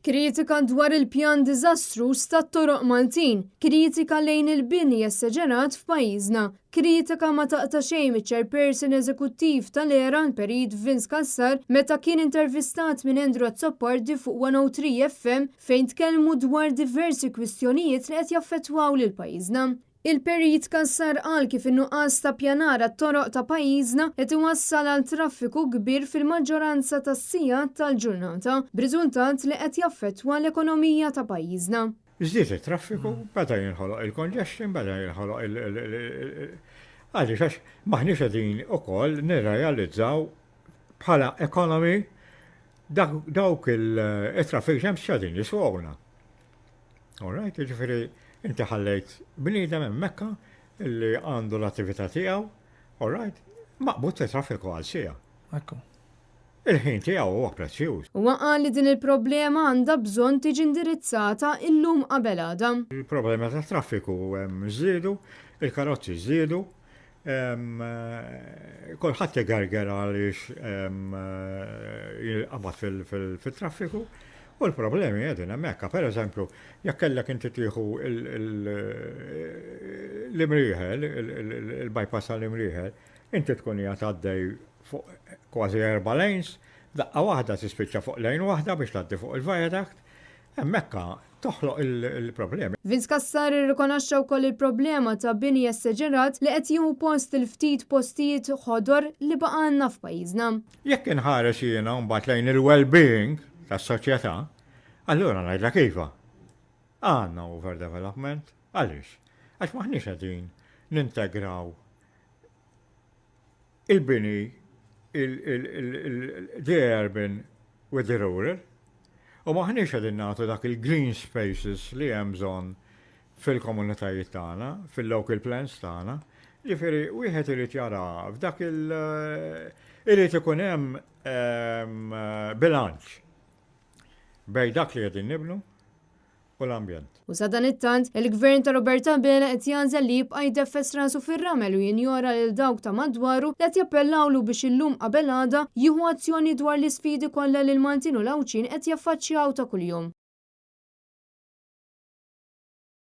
Kritika dwar il-pjan diżastruż tat-toroq Maltin, kritika lejn il-bini eseġerat f'pajjiżna, kritika ma taqta' xejn miċ-Chairperson Eżekuttiv tal-ERA, l-Perit Vince Cassar, meta kien intervistat minn Andrew Azzopardi fuq 103 FM fejn tkellmu dwar diversi kwistjonijiet li qed jaffettwaw lil pajjiżna. Il-Perit Cassar qal kif in-nuqqas ta' pjanar għat-toroq ta' pajjiżna qed iwassal għal traffiku kbir fil-maġġoranza tas-sigħat tal-ġurnata, b'riżultat li qed jaffettwa l-ekonomija ta' pajjiżna. Żdied it-traffiku, beda jinħoloq il-congestion, beda jinħoloq il Għaliex? Għax m'aħniex qegħdin ukoll nirrealizzaw bħala economy dawk il-traffic jams x'qegħdin jiswewna. All right, jiġifieri inti ħallejt bniedem hemmhekk li għandu l-attività tiegħu, all right, maqbud fi traffiku għal siegħa. Ekku. Il-ħin tiegħu huwa prezzjuż. Huwa qal li din il-problema għandha bżonn tiġi indirizzata illum qabel għada. Il-problema tat-traffiku żdiedu, il-karozzi żdiedu, kulħadd igerger għaliex jinqabad fit-traffiku u l-problemi qegħdin hemmhekk. Per eżempju, jekk kellek inti tieħu l-Imrieħel, il-bypass tal-Imrieħel, inti tkun qiegħed għaddej fuq kważi erba' lanes, daqqa waħda tispiċċa fuq lane waħda biex tgħaddi fuq il-viaduct, hemmhekk toħloq il-problemi. Vince Cassar irrikonoxxa wkoll il-problema ta' bini eseġerat li qed jieħu post il-ftit postijiet ħodor li baqgħalna f'pajjiżna. Jekk inħares jiena mbagħad lejn il-well-being tas-soċjetà, allura ngħidlek iva. Għandna overdevelopment. Għaliex? Għax m'aħniex qegħdin nintegraw il-bini the urban with the rural u m'aħniex qegħdin nagħtu dak il-green spaces li hemm bżonn fil-komunitajiet tagħna, fil-local plans tagħna. Ġifieri wieħed irid jara f'dak il- irid ikun hemm bilanċ bejn dak li qegħdin nibnu u l-ambjent. U sadanittant, il-Gvern ta' Robert Abela qed jagħżel li jibqa' jdeffes rasu fir-ramel u jinjora lil dawk ta' madwaru li qed jappellawlu biex illum qabel għada jieħu azzjoni dwar l-isfidi kollha li l-Maltin u l-Għawdxin qed jaffaċċjaw ta' kuljum.